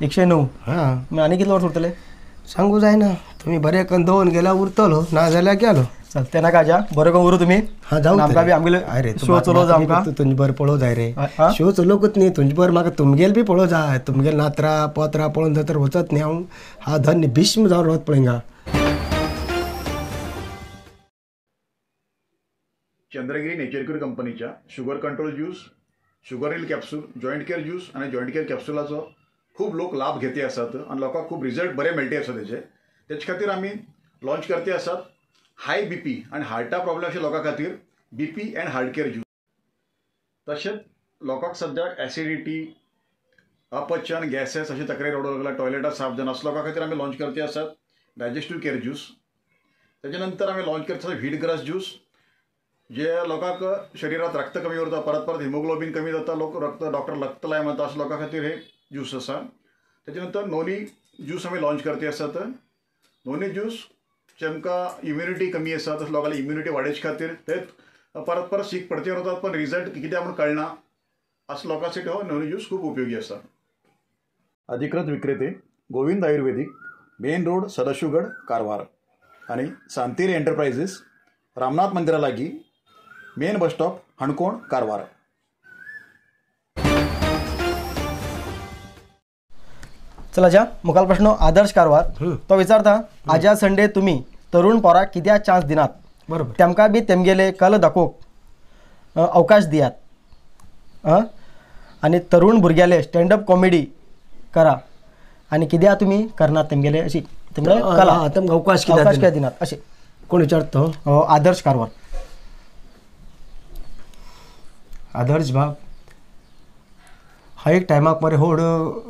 109? हां. आनी कितले वर्स उरतले? सांगू जायना, तुमी बरें करून दवरून गेल्यार उरतलो, ना जाल्यार गेलो. चल तें नाका आज्या, बरें करून उरूं तुमी. हां, जावं आमकां बी आमगेले शो चलोवं जाय आमकां. तुमचे बरें पळोवं जाय रे, शो चलोवकूच न्ही तुमचे बरें, म्हाका तुमगेल बी पळोवं जाय. तुमगेल नातरां पोत्रां पळोवन जाता वचत न्ही हांव. हांव धन्य भीष्म जावन रावत पळय हिंगा. चंद्रगिरी नेचर क्यूर कंपनीच्या sugar control juice, sugar heal capsule, joint care juice आनी जॉयंट केअर कॅप्सुलाचो खूब लोक लाभ घेते आसात आनी लोकांक खूब रिजल्ट बरे मेळटे आसा तेजे. तेचे खातीर आमी लॉन्च करते आसात हाय बीपी आनी हार्टा प्रॉब्लेम अशे लोकां खातीर BP and heart care juice. तशेंच लोकांक सद्याक एसिडिटी, अपचन, गॅसेस अशे तक्रारी रडूंक लागला, टॉयलेटां साफ जायना, असो लोकां खातीर आमी लॉन्च करते आसात डायजेस्टीव केअर ज्यूस. तेजे नंतर आमी लॉन्च करते आसात व्हीट ग्रास ज्यूस, जे लोकांक शरिरांत रक्त कमी उरता, परत परत हिमोग्लोबीन कमी जाता, लोक रक्त डॉक्टर रक्त लाय म्हणटा, अशा लोकां खातीर हे ज्यूस आसा. तेजे नंतर नोनी ज्यूस आमी लॉन्च करते आसात. नोनी ज्यूस जेमकां इम्युनिटी कमी आसा तशें लोकांली इम्युनिटी वाडोवचे खातीर ते परत परत सीक पडते रावतात पण रिजल्ट कित्याक म्हूण कळना, असो लोकां साठी हो नोनी ज्यूस खूब उपयोगी आसा. अधिकृत विक्रेते Govind Ayurvedic, main road, Sadashivgad, Karwar. आनी सांतेरी एंटरप्रायजीस, रामनाथ मंदिरा लागीं, main bus stop, Canacona, Karwar. चला जा मुखाल प्रश्न आदर्श कारवार तो विचारता आज्या संडे तुमी तरुण पोराक कित्याक चान्स दिनात? बरोबर, तेमकां बी तेमगेले कल दाखोवंक अवकाश दियात आनी तरुण भुरग्याले स्टँडअप कॉमेडी करा आनी कित्याक तुमी करनात तेमगेले अशी तेमगेले कला तेमकां अवकाश कित्याक दिनात अशें कोण विचारता? आदर्श कारवार. आदर्श बाब हा एक टायमाक मरे होड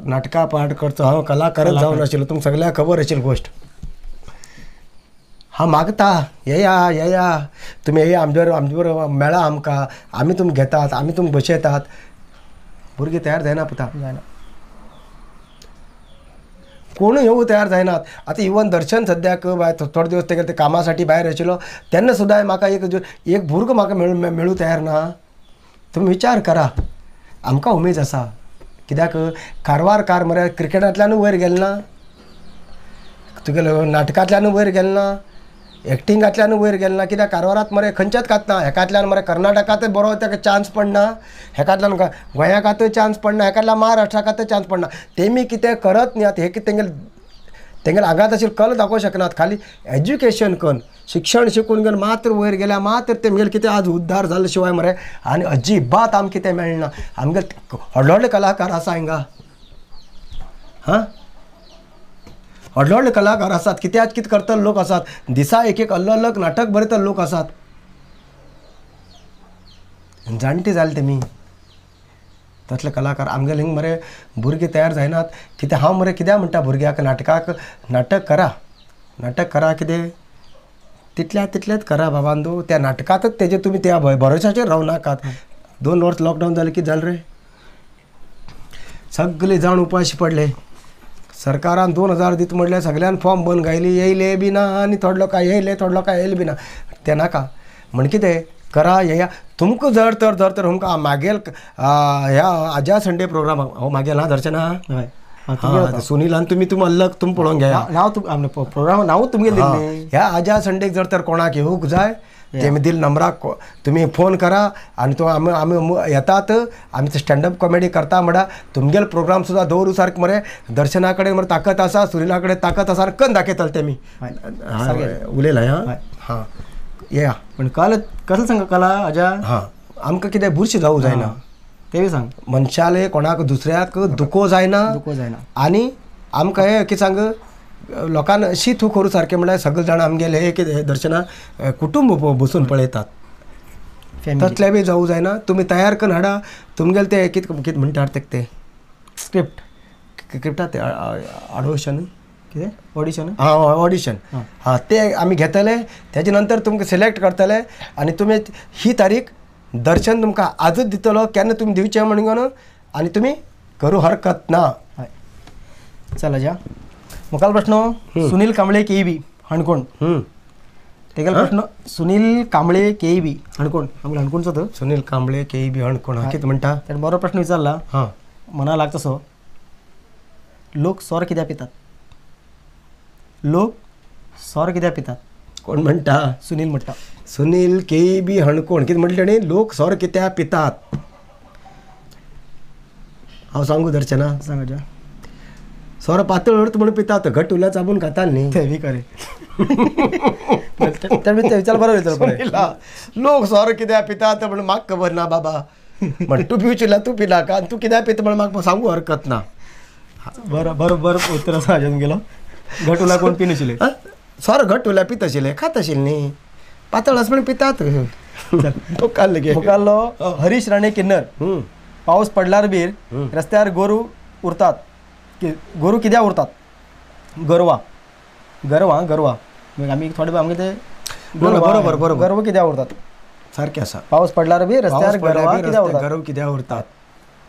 नाटकां पार्ट करचो हांव कलाकारच जावन आशिल्लो, तुमकां सगळ्यांक खबर आशिल्ली गोश्ट. हांव मागता येया येया तुमी येया आमचे बरोबर मेळा आमकां, आमी तुमकां घेतात, आमी तुमकां बसयतात. भुरगीं तयार जायना पुता, जायना, कोणूय येवूं तयार जायनात. आतां इवन दर्शन सद्याक थोडे दिवस तेगेले कामा साठी भायर आशिल्लो तेन्ना सुद्दां म्हाका एक भुरगो म्हाका मेळूं तयार ना. तुमी विचार करा, आमकां उमेद आसा कित्याक कारवार कार मरे क्रिकेटांतल्यानूय वयर गेले ना, तुगेले नाटकांतल्यानूय वयर गेले ना, एक्टिंगांतल्यानूय वयर गेले ना. कित्याक कारवारांत मरे खंयच्याच खात ना, हेकांतल्यान मरे कर्नाटकांतय बरो ताका चान्स पडना, हेकांतल्यान गोंयाकातय चान्स पडना, हेकांतल्यान महाराष्ट्राकातय चान्स पडना. तेमी कितें करत न्ही आतां हे कितें तेंगेले तेंगेले आगांत अशें कल दाखोवंक शकनात. खाली एज्युकेशन कन शिक्षण शिकून घेवन मात्र वयर गेल्या मात्र तेमगेले कितें आज उद्धार जाले शिवाय मरे आनी अजिबात आमकां कितें मेळना. आमगे व्हडले व्हडले कलाकार आसा हिंगा, हां व्हडले व्हडले कलाकार आसात, कित्याक कितें करतले लोक आसात, दिसा एक एक अलग अलग नाटक बरयतले लोक आसात. जाणटे जाले तेमी तसले कलाकार आमगेले हिंग मरे भुरगे तयार जायनात. कित्याक हांव मरे कित्याक म्हणटा भुरग्याक नाटकाक नाटक करा, नाटक करा, कितें तितल्या तितलेंच करा बाबांदो, त्या नाटकांतच तेजे तुमी त्या भरोशाचेर रावं नाकात. 2 वर्स लॉकडावन जालें कितें जालें रे, सगळे जाण उपाशी पडले. सरकारान 2000 दिता म्हणल्यार सगळ्यान फॉर्म बंद घायली, येयले बी ना आनी थोडे लोकां येयले, थोडे लोकां येयले बी ना. तें नाका म्हण कितें करा येया तुमकां जर तर जर तर तुमकां मागेल ह्या आज्या संडे प्रोग्रामाक हो मागेल हा दर्शना हय सुनीलान तुमी तुमी अलग तुमी पळोवंक घेया नांव प्रोग्राम नांव तुमगेलें ह्या आज्या संडेक जर तर कोणाक येवंक जाय तेमी दिल नंबराक तुमी फोन करा आनी तो आमी आमी येतात, आमी स्टँडअप कॉमेडी करता म्हणा तुमगेल प्रोग्राम सुद्दां दवरू सारकें मरे दर्शना कडेन मरे ताकत आसा, सुनीला कडेन ताकत आसा, कन दाखयतले तेमी उलयला. हां हां येया पण कल कसं सांग कला आज्या हां आमकां कितें बुरशी जावूं जायना तें सांग, मनशाले कोणाक दुसऱ्याक दुखो जायना, दुखो जायना आनी आमकां हें कितें सांग लोकांक शी थू करूं सारकें म्हणल्यार सगळे जाण आमगेले हे कितें दर्शना कुटुंब बसून पळयतात, तसलें बी जावूं जायना. तुमी तयार करून हाडा तुमगेले ते कितें कितें म्हणटात ते ते स्क्रिप्ट स्क्रिप्टा ते ऑडिशन कितें ऑडिशन हां ऑडिशन हां ते आमी घेतले, तेजे नंतर तुमकां सिलेक्ट करतले आनी तुमी ही तारीख दर्शन तुमकां आजूच दितलो, केन्ना तुमी दिवचें म्हणून आनी तुमी करूं हरकत ना. हय चल आज्या मुखाल प्रश्न सुनील कांबळे केईबी हणकोण. तेगेलो प्रश्न सुनील कांबळे केईबी हणकोण, आमगे हणकोणचो तो सुनील कांबळे केईबी हणकोण कितें म्हणटा? तेणें बरो प्रश्न विचारला. हां मना लाग तसो लोक सोरो कित्याक पितात? लोक सोरो कित्याक पितात? कोण म्हणटा? सुनील म्हणटा. सुनील केईबी हणकोण कितें म्हणलें तेणी? लोक सोरो कित्याक पितात? हांव सांगू दर्शना? सांग आज्या. सोरो पातळ उरता म्हणून पितात, घट उरल्यार चाबून खाता न्ही. ते बी खरें. विचार बरो विचार. लोक सोरो कित्याक पितात म्हण म्हाका खबर ना बाबा, म्हण तूं पिवची जाल्यार तूं पिनाका आनी तूं कित्याक पिता म्हण म्हाका सांगू हरकत ना. बरो बरो उत्तर आसा हाजें तुमगेलो. घट उरल्यार कोण पिनाशिल्ले? सोरो घट उरल्यार पिता आशिल्ले, खात आशिल्ले न्ही, पातळ आसा म्हण पितात. मुखाल्लो हरीश राणे किन्नर. पावस पडल्यार बीर रस्त्यार गोरू उरतात, गोरू कित्याक उरतात? गोरवां गोरवां गोरवां आमी थोडे आमगे ते बरोबर बरोबर गोरवां कित्याक उरतात? सारकें आसा. पावस पडल्यार बी रस्त्यार गोरवां कित्याक उरतात? गरव कित्याक उरतात?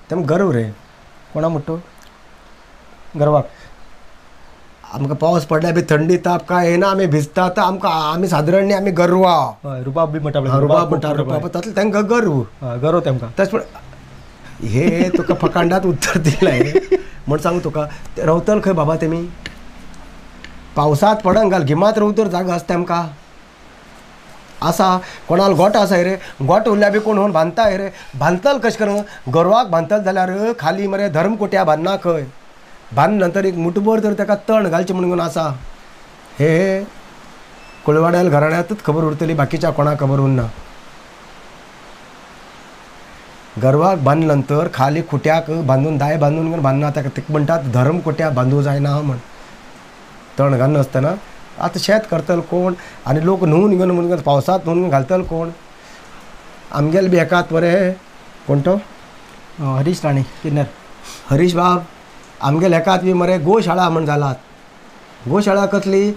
तेम गरव रे कोणा म्हणटा? गोरवाक. आमकां पावस पडल्यार बी थंडी ताप काय येना, आमी भिजतात, आमकां आमी सादारण न्ही, आमी गरवां. रुबाब बी म्हणटा, रुबाब म्हणटा, रुबाब तसलें तांकां गर्व गरव तेमकां. तशें पूण हे तुका फकांडात उत्तर दिलां म्हण सांगू तुका. रावतल खंय बाबा तेमी? पावसात पडंग घाल गिमात रोवं तर जागो आसता आमकां आसा कोणाल गोट आसा रे गोट उरल्या बी कोण होवन बांदता रे बांदतल कशें करून गोरवाक बांदतल जाल्यार खाली मरे धर्मकोट्या बांदना खंय बांद नंतर एक मुठभर तर ताका तण घालचें म्हणून आसा हे कुळवाड्याल घराण्यातच खबर उरतली बाकीच्या कोणाक खबर उरना. गरवाक बांदले नंतर खाली खुट्याक बांदून दाय बांदून बांदना ताका ते म्हणटात धर्मकोट्या बांदूं जायना म्हण तण घालनासतना. आतां शेत करतलो कोण आनी लोक न्हून घेवन म्हणून पावसांत न्हून घालतलो कोण. आमगेले बी एकात मरे कोण तो हरीश राणे किन्नर हरीश बाब आमगेले एकात बी मरे गोशाळा म्हण जालात. गोशाळा कसली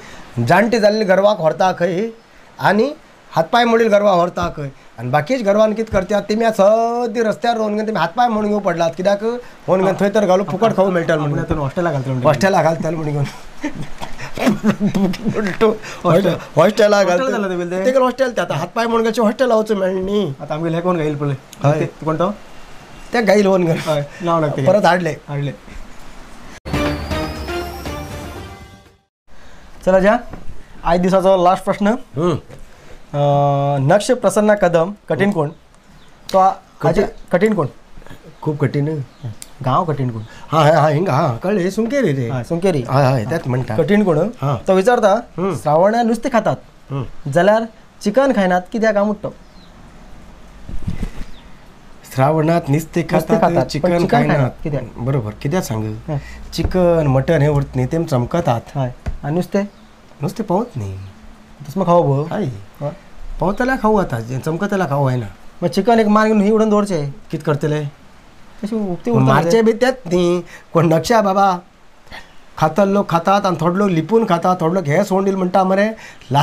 जाणटी जाल्ली गरवाक व्हरता खंय आनी हातपांय मोडील गरवा व्हरता खंय आनी बाकीच गरवान कितें करतात तेमी सद्दी रस्त्यार रोवन घेवन तेमी हातपांय म्हणून घेवं पडलात कित्याक होवन घेवन थंय तर घालून फुकट खावूं मेळटलें म्हणून हॉस्टेलाक घालतले हॉस्टेलाक घालतले म्हणून घेवन हॉस्टेलाक घालतले ते हॉस्टेल ते आतां हातपांय म्हणून गेले हॉस्टेला वचूं मेळ्ळें न्ही. आतां आमगेले कोण गायल पळय कोण तो ते गायल होवन गेले परत हाडले हाडले. चला ज्या आयज दिसाचो लास्ट प्रश्न. नक्ष प्रसन्न कदम कठीण कोण तो कठीण कोण खूब कठीण गांव कठीण कोण. हां हां हिंगा हां कळ्ळें सुंकेरी रे सुंकेरी हय हय तेच म्हणटा कठीण कोण. तो विचारता श्रावणा नुस्तें खातात जाल्यार चिकन खायनात कित्याक काय म्हणटा. श्रावणात नुस्तें खातात चिकन खायनात कित्याक बरोबर कित्याक सांग चिकन मटन हें उरत न्ही तेम चमकतात हय आनी नुस्तें नुस्तें पावत न्ही तसं खाऊ हय पावतल्या खाऊ आतां चमकतल्या खाऊ जायना. मग चिकन एक मार घेवन ही उडोवन दवरचें कितें करतले कशें उक्तें मारचें बी तेंच न्ही कोण नक्षा बाबा खातले लोक खातात आनी थोडे लोक लिपून खातात थोडे लोक हे सोडून दिले म्हणटा मरे ला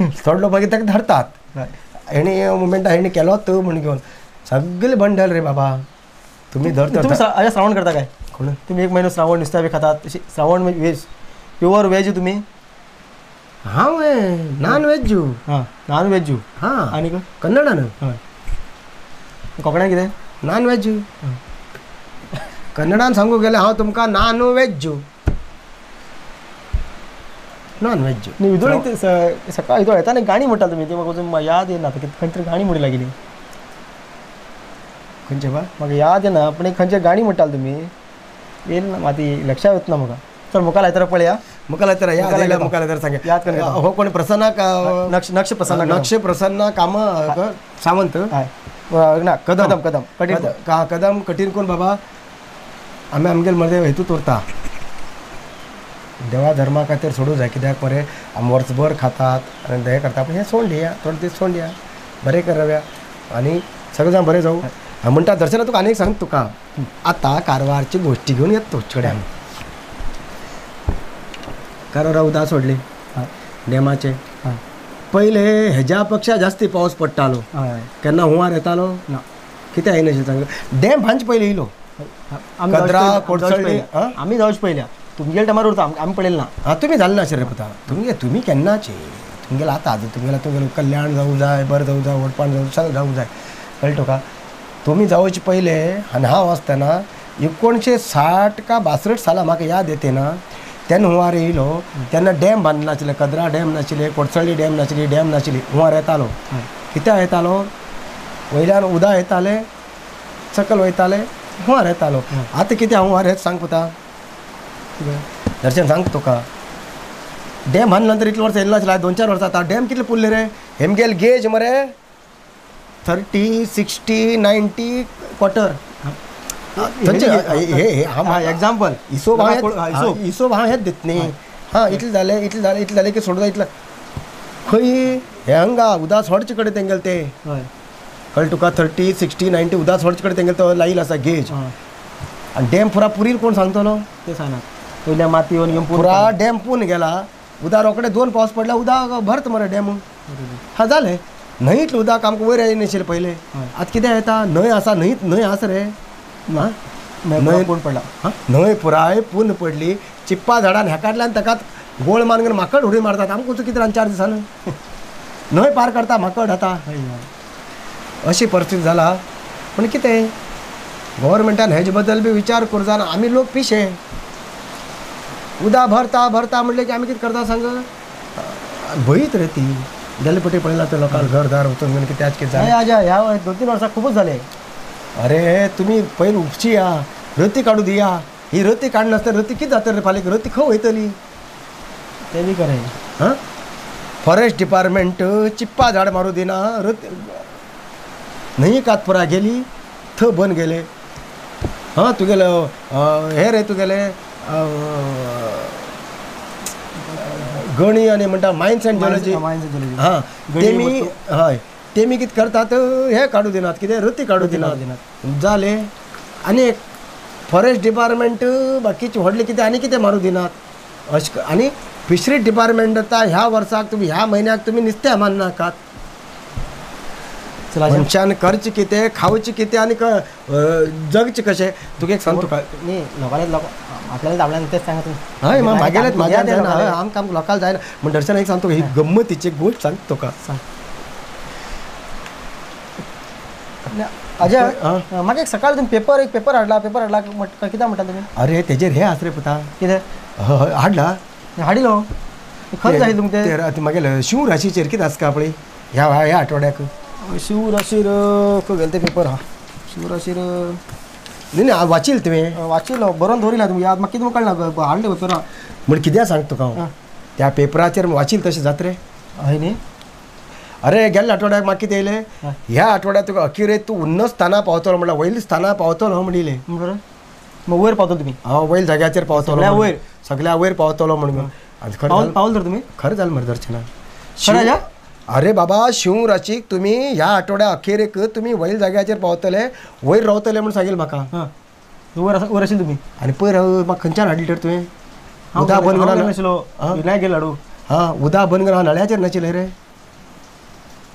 थोडे लोक मागीर ताका धरतात हेणी मुमेंटा हेणी केलोच म्हण घेवन सगळे बंडल रे बाबा तुमी धरतात. श्रावण करता काय कोण तुमी एक म्हयनो श्रावण नुस्तें बी खातात श्रावण व्हेज प्युअर व्हेज तुमी. हांव नॉन व्हेज जीव. हां नॉन व्हेज जीव. हां आनी कन्नडान हय कोंकण्यान कितें नॉन व्हेज. कन्नडान सांगू गेल्यार हांव तुमकां नॉन व्हेज जीव नॉन व्हेज. न्ही विदोळ सकाळी विदोळ येता न्ही गाणी म्हणटा तुमी ती म्हाका अजून याद येना खंय तरी गाणी म्हणू लागिल्ली खंयचे बा म्हाका याद येना पूण एक खंयचे गाणी म्हणटाले तुमी येयल ना माती लक्षांत येतना म्हाका. चल मुखार लायतरा पळया मुखार लायतरा याद आयल्या मुखार लायतरा सांग याद कर. हो कोण प्रसन्ना नक्ष नक्ष प्रसन्न नक्ष प्रसन्न काम सावंत ना कदम कदम कठीण कदम कठीण कोण बाबा आमी आमगेले मदें हेतूत उरता देवा धर्मा खातीर सोडूं जाय कित्याक मरे आमी वर्सभर खातात आनी हें करता पूण हें सोडून दिया थोडे दीस सोडून दिया बरें कर आनी सगळें जाण बरें जावं. हांव म्हणटा दर्शना तुका आनी एक सांग तुका आतां कारवारची गोश्टी घेवन येता तुजे कडेन. कारवारा उदक सोडली डॅमाचे पयले हेज्या पेक्षा जास्ती पावस पडटालो केन्ना हुंवार येतालो ना कितें येयनाशिल्लें सांग. डॅम बांदचे पयलीं येयलो कदरा कोडसळ्ळी आमी जावचे पयल्या तुमगेले टायमार उरता आमी पळयलें ना. हां तुमी जालें नाशिल्लें रे पुता तुमगे तुमी केन्नाचे तुमगेलें आतां आतां तुमगेलें तुमगेलें कल्याण जावूं जाय बरें जावूं जाय व्हडपण जावं सगळें जावूं जाय कळ्ळें तुका. तुमी जावचे पयले आनी हांव आसतना 1960 का 62 सालां म्हाका याद येते ना तेन्ना हुंवार येयलो तेन्ना डॅम बांदले नाशिल्ले कदरा डॅम नाशिल्ले कोडसळ्ळी डॅम नाशिल्ली डॅम नाशिल्ली हुंवार येतालो कित्याक येतालो वयल्यान उदक येतालें सकयल वयतालें हुंवार येतालो. आतां कितें हुंवार येता सांग पुता दर्शन सांग तुका. डॅम बांदले नंतर इतले वर्सां येयलें नाशिल्लें 2-4 वर्सां आतां डॅम कितले पुरले रे हेमगेल गेज मरे 30, 60, 90 क्वॉर्टर एग्जाम्पल हिशोब हिशोब हांव हेच दित न्ही. हां इतलें जालें इतलें जालें इतलें जालें की सोडूं इतलें खंय हे हांगा उदक सोडचे कडेन तेंगेले ते कळ्ळें तुका 30, 60, 90 उदक सोडचे कडेन तेंगेले तो लायल आसा गेज आनी डॅम पुरा पुरील कोण सांगतलो ते सांगना वयल्या माती येवन पुरा डॅम पून गेला उदक रोखडे 2 पावस पडल्या उदक भरत मरे डॅम. हां जालें न्हंयतलें उदक आमकां वयर येयनाशिल्लें पयलें आतां कितें येता न्हंय आसा न्हंयत न्हंय आसा रे न्हंय पूण पडला न्हंय पुराय पूर्ण पडली चिप्पा झाडान हेकातल्यान ताकात गोळ मारून माकड उडी मारतात आमकां वचूं कितें 4 दिसान न्हंय पार करता माकड आतां अशी परिस्थिती जाला. पूण कितें गव्हर्मेंटान हेजे बद्दल बी विचार करूं जाय. आमी लोक पिशे उदा भरता भरता म्हणलें की आमी कितें करता सांग भंयत रे ती गेले पटी पळयला तर लोकांक घरदार वचून कित्याच कितें जालें आजा ह्या 2-3 वर्सां खूबच जालें. अरे तुमी पयलीं उपशी या रती काडू दिया ही रती काडनासतना रती कितें जातली रे फाल्यां रती खंय वयतली तें बी खरें. हां फॉरेस्ट डिपार्टमेंट चिप्पा झाड मारू दिना रती न्हंय कातपुरा गेली थंय बंद गेले. हां तुगेले हे रे तुगेले गणी आनी म्हणटा मायन्स एंड जियोलॉजी हां तेमी हय तेमी कितें करतात हे काडू दिनात कितें रती काडू दिनात जालें. आनी एक फॉरेस्ट डिपार्टमेंट बाकीचे व्हडले कितें आनी कितें मारू दिनात अशें. आनी फिशरी डिपार्टमेंट आतां ह्या वर्साक तुमी ह्या म्हयन्याक तुमी नुस्तें मारनाकात. मनशान करचें कितें खावचें कितें आनी जगचें कशें तुका एक सांग तुका न्ही लोकांक आपल्याला आपल्याला तेच सांगा तुम्ही. हय मागेलेच म्हाज्या जायना आमकां लोकांक जायना म्हण दर्शन एक सांग तुका ही गम्मतीची गोश्ट सांग तुका. अजय म्हाका एक सकाळी तुमी पेपर एक पेपर हाडला पेपर हाडला कित्याक म्हणटा तुमी? अरे तेजेर हे आस रे पुता कितें हय हाडला हाडिलो खंय जाय तुमकां ते मागीर शिव राशीचेर कितें आसता पळय ह्या ह्या आठवड्याक शिव राशीर खंय गेले ते पेपर हा शिव राशीर न्ही न्ही वाचिल तुवें वाचिलो बरोवन दवरिला तुमी याद म्हाका कितें कळना हाडले पेपर म्हण कित्याक सांग तुका हांव त्या पेपराचेर वाचिल तशें जात रे. हय न्ही. अरे गेल्ल्या आठवड्याक म्हाका कितें येयलें ह्या आठवड्याक तुका अखेरेक तूं उन्नत स्थानार पावतलो म्हणल्यार वयल्या स्थानार पावतलो म्हणिल्लें. बरें मग वयर पावतलो तुमी? हांव वयर जाग्याचेर पावतलो वयर सगळ्या वयर पावतलो म्हणून. खरें पावल तर तुमी खरें जालें मरे दर्शना. खरें? अरे बाबा शिव राशीक तुमी ह्या आठवड्या अखेरेक तुमी वयर जाग्याचेर पावतले वयर रावतले म्हूण सांगील म्हाका. वयर वयर आशिल्ले तुमी? आनी पयर म्हाका खंयच्यान हाडली तर तुवें? उदा बंद करून नाशिल्लो विनायक गेलो हाडू. हां उदा बंद करून नळ्याचेर नाशिल्लें रे.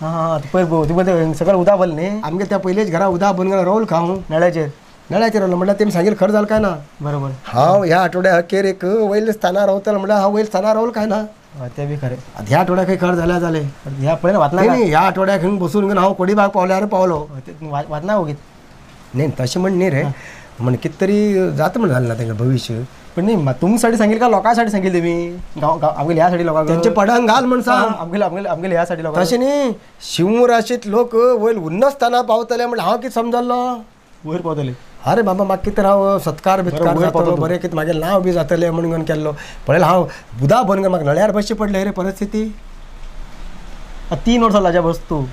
हां हां पयर तुमी सगळें उदा बल न्ही आमगे त्या पयलेच घरा उदा बंद करून रावल खावं नळ्याचेर नळ्याचेर रावलो म्हणल्यार तेमी सांगील खरें जालें काय ना? बरोबर. हांव ह्या आठवड्या अखेरेक वयल्या स्थानार रावतलो म्हणल्यार हांव वयल्या स्थानार रावल काय ना? तें बी खरें. ह्या आठवड्याक खंय खरें जाल्यार जालें ह्या पळय वाचना न्ही ह्या आठवड्याक खंय बसून हांव कोडीबाग पावल्यार पावलो वाचना वगीत न्ही तशें म्हण न्ही रे म्हण कितें तरी जाता म्हण जालें ना तेंका भविश्य. पण न्ही तुमसाठी सांगील का लोकांसाठी सांगील तुमी गांव आमगेले ह्या साठी लोकांक तेंचे पडंग घाल म्हण सांग आमगेले आमगेले आमगेले ह्या साठी लोकांक तशें न्ही शिव राशींत लोक वयर उन्नत स्थानार पावतले म्हणल्यार हांव कितें समजलो वयर पावतले. अरे बाबा म्हाका कितें हांव सत्कार बित्कार जातलो बरें कितें म्हागेलें नांव बी जातलें म्हणून केल्लो पळयलें हांव बुदा बंद म्हाका नळ्यार बसचें पडलें रे परिस्थिती. 3 वर्सां लाजा बस तूं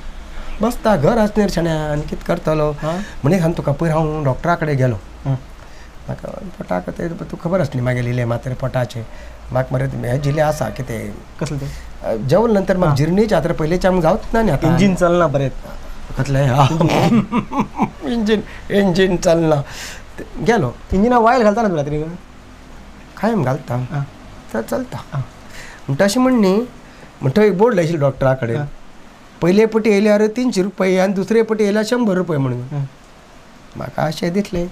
बसता घर आसलें शाण्या आनी कितें करतलो म्हण सांग तुका. पयर हांव डॉक्टरा कडेन गेलो म्हाका पोटाक तें तुका खबर आसली मागीर इलें मात्र पोटाचें म्हाका मरे हे जिले आसा कितें कसलें तें जेवण नंतर म्हाका जिरणीच आतां पयलींच्या आमकां जावच ना न्ही आतां इंजीन चलना बरें कसलें इंजीन इंजीन चलना गेलो इंजिना वायल घालता ना तूं रात्री कायम घालता तर चलता म्हणटा अशें म्हण न्ही म्हणटा एक बोर्ड लायशिल्लो डॉक्टरा कडेन पयले पटी येयल्यार 300 रुपये आनी दुसरे पटी येयल्यार 100 रुपये म्हणून. म्हाका अशें दिसलें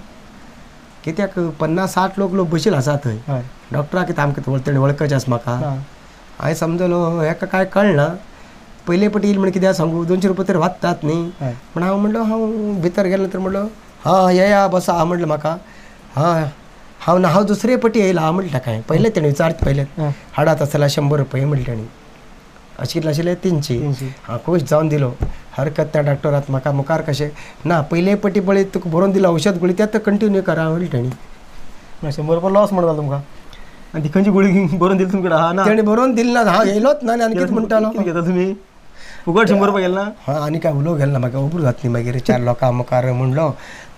कित्याक 50-60 लोक लोक बशील आसा थंय डॉक्टरा कितें आमकां तेणें वळखचे आसा म्हाका. हांवें समजलो हेका कांय कळना पयले पटी येयल म्हण कित्याक सांगू 200 रुपये तर वाचतात न्ही म्हण हांव म्हणलो हांव भितर गेलो तर म्हणलो हां येया बसा हां म्हणलें म्हाका हां हांव ना हांव दुसरे पटी येयला हांव म्हणलें ताका पयलें तेणें विचारत पयलें हाडात आसल्यार 100 रुपये म्हणलें तेणी अशें कितलें आशिल्लें 300. हांव खूश जावन दिलो हरकत त्या डॉक्टरात म्हाका मुखार कशें ना पयले पटी पळय तुका बरोवन दिला औषध गुळी तें आतां कंटिन्यू करा म्हणलें तेणी. 100 रुपये लॉस म्हणून जालो तुमकां आनी ती खंयची गुळी बरोवन दिली तुमकडे हा ना तेणी बरोवन दिली ना हांव येयलोच ना आनी कितें म्हणटालो कितें घेता तुमी फुकट 100 रुपये गेले ना. हां आनी काय उलोवंक गेलो ना म्हाका उबरू जातली मागीर 4 लोकां मुखार म्हणलो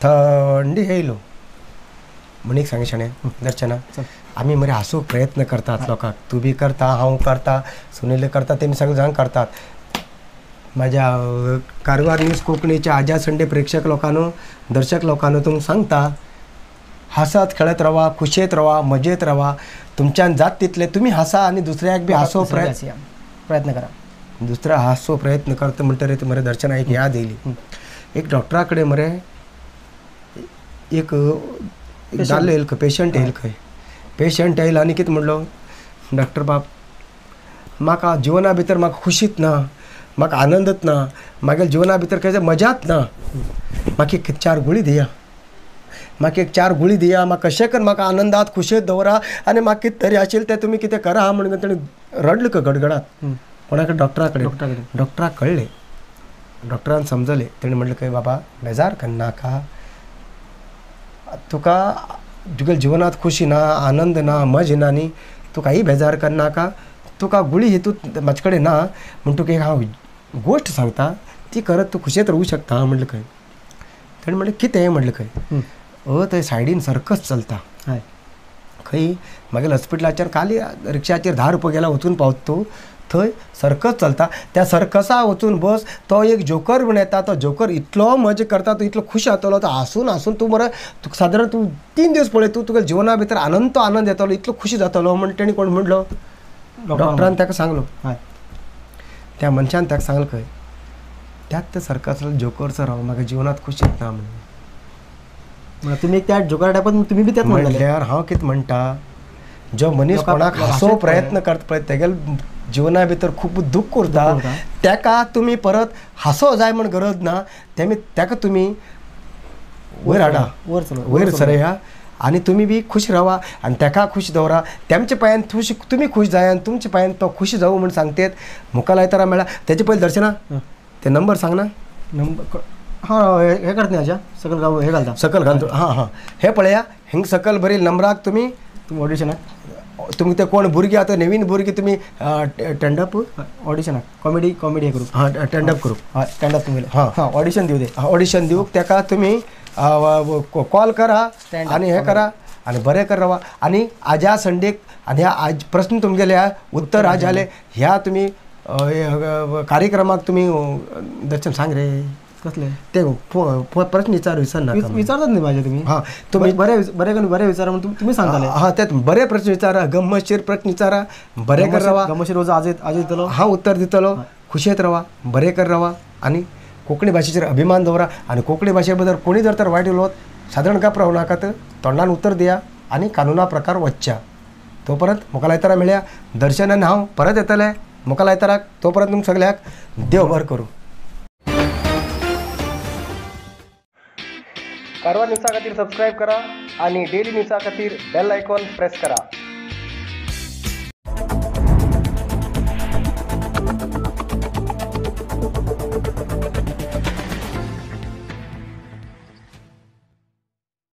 थंडी येयलो. म्हण एक सांग शाणे दर्शना आमी मरे हासूंक प्रयत्न करतात लोकांक तूं बी करता हांव करता सुनील करता तेमी सगळे जाण करतात. म्हाज्या कारवार न्यूज कोंकणीच्या आजा संडे प्रेक्षक लोकांनो दर्शक लोकांनो तुमकां सांगता हासत खेळत रावा खुशयेत रावा मजेत रावा तुमच्यान जात तितले तुमी हासा आनी दुसऱ्याक बी हासो प्रयत्न करा. दुसरा हासो प्रयत्न करता म्हणटरीर मरे दर्शना एक याद येयली. एक डॉक्टरा कडेन मरे एक दादलो येयल खंय पेशंट येयल खंय पेशंट येयल आनी कितें म्हणलो डॉक्टर बाब म्हाका जिवना भितर म्हाका खुशीत ना म्हाका आनंदच ना म्हागेल्या जिवना भितर खंय मजाच ना म्हाका एक 4 गुळी दिया. म्हाका एक 4 गुळी दिया, म्हाका कशें कर म्हाका आनंदात खुशेत दवरा आनी म्हाका कितें तरी आशिल्लें तें तुमी कितें करा म्हणून तेणें रडलें गडगडात. कोणा कडेन? डॉक्टरा कडेन. डॉक्टराक कळ्ळें, डॉक्टरान समजलें. तेणें म्हणलें खंय बाबा बेजार करनाका, तुका तुगेल्या जिवनांत खुशी ना, आनंद ना, मजा ना न्ही, तूं कांय बेजार करनाका, तुका गुळी हितूंत म्हाजे कडेन ना म्हूण तुका एक हांव गोश्ट सांगता, ती करत तूं खुशेंत रावूं शकता म्हणलें खंय. तेणें म्हणलें कितें म्हणलें खंय, थंय सायडीन सर्कस चलता खंय मागीर हॉस्पिटलाचेर खाली रिक्षाचेर 10 रुपया गेला वचून पावता तूं, थंय सर्कस चलता, त्या सर्कसा वचून बस, तो एक जोकर म्हण येता, तो जोकर इतलो मजा करता, तूं इतलो खूश जातलो, तो हांसून हांसून तूं मरे तुका सादारण तूं 3 दीस पळय तूं तुका जिवना भितर आनंद तो आनंद येतलो, इतलो खुशी जातलो म्हण तेणी कोण म्हणलो डॉक्टरान ताका सांगलो. त्या मनशान ताका सांगलें खंय त्याच त्या सर्कसाचो जोकर राव, म्हाका जिवनांत खुशी येता म्हणून. तुमी त्या जोकर टायपान तुमी बी त्याच म्हणल्यार हांव कितें म्हणटा, जो मनीस कोणाक हांसो प्रयत्न करता पळय तेगेले जिवना भितर खूब दुख्ख उरता, ताका तुमी परत हांसो जाय म्हण गरज ना, तेमी ताका तुमी वयर हाडा, वयर सरया आनी तुमी बी खूश रावा आनी ताका खूश दवरा, तेमच्या पांयान तुमी खूश जाय आनी तुमच्या पांयान तो खूश जावं म्हूण सांगतात. मुखार आयतारा मेळ्ळा तेजे पयलीं दर्शना ते नंबर सांग ना. नंबर हां हें करता न्ही आज्या, सकल गांव हें घालता, सकल घालता. हां हां हें पळया हिंग सकल बरी नंबराक तुमी ऑडिशनाक तुमी ते कोण भुरगीं आतां नवीन भुरगीं तुमी स्टँडअप ऑडिशनाक कॉमेडी कॉमेडी हे करूं, हां स्टँडअप करूं, हय स्टँडअप तुमगेलें, हां हां ऑडिशन दिवं दे, ऑडिशन दिवंक ताका तुमी कॉल करा आनी हें करा आनी बरें कर रावा. आनी आज्या संडेक आनी ह्या आज प्रस्न तुमगेले ह्या उत्तर आज जाले ह्या तुमी कार्यक्रमाक तुमी दर्शन सांग रे कसले ते प्रश्न विचार विसरनाका, विचारतात न्ही म्हाजे तुमी. हां तुमी बरे बरे करून बरे विचारा म्हणून तुमी सांगताले. हां ते बरे प्रश्न विचारा, गंमतशीर प्रश्न विचारा, बरें कर रावा, गंमतशीर रोज आज आज दितलो, हांव उत्तर दितलो, खुशेत रावा, बरें कर रावा आनी कोंकणी भाशेचेर अभिमान दवरा. आनी कोंकणी भाशे बद्दल कोणी जर तर वायट उलोवत सादारण गप रावू नाकात, तोंडान उत्तर दिया आनी कानुना प्रकार वचच्या. तो परत मुखार आयतारा मेळया दर्शनान, हांव परत येतलें मुखार आयताराक, तो परत तुमकां सगळ्याक देव बरें करूं. कारवार न्यूजा खातीर सबस्क्रायब करा आणि डेली न्यूजा खातीर बेल आयकॉन प्रेस करा.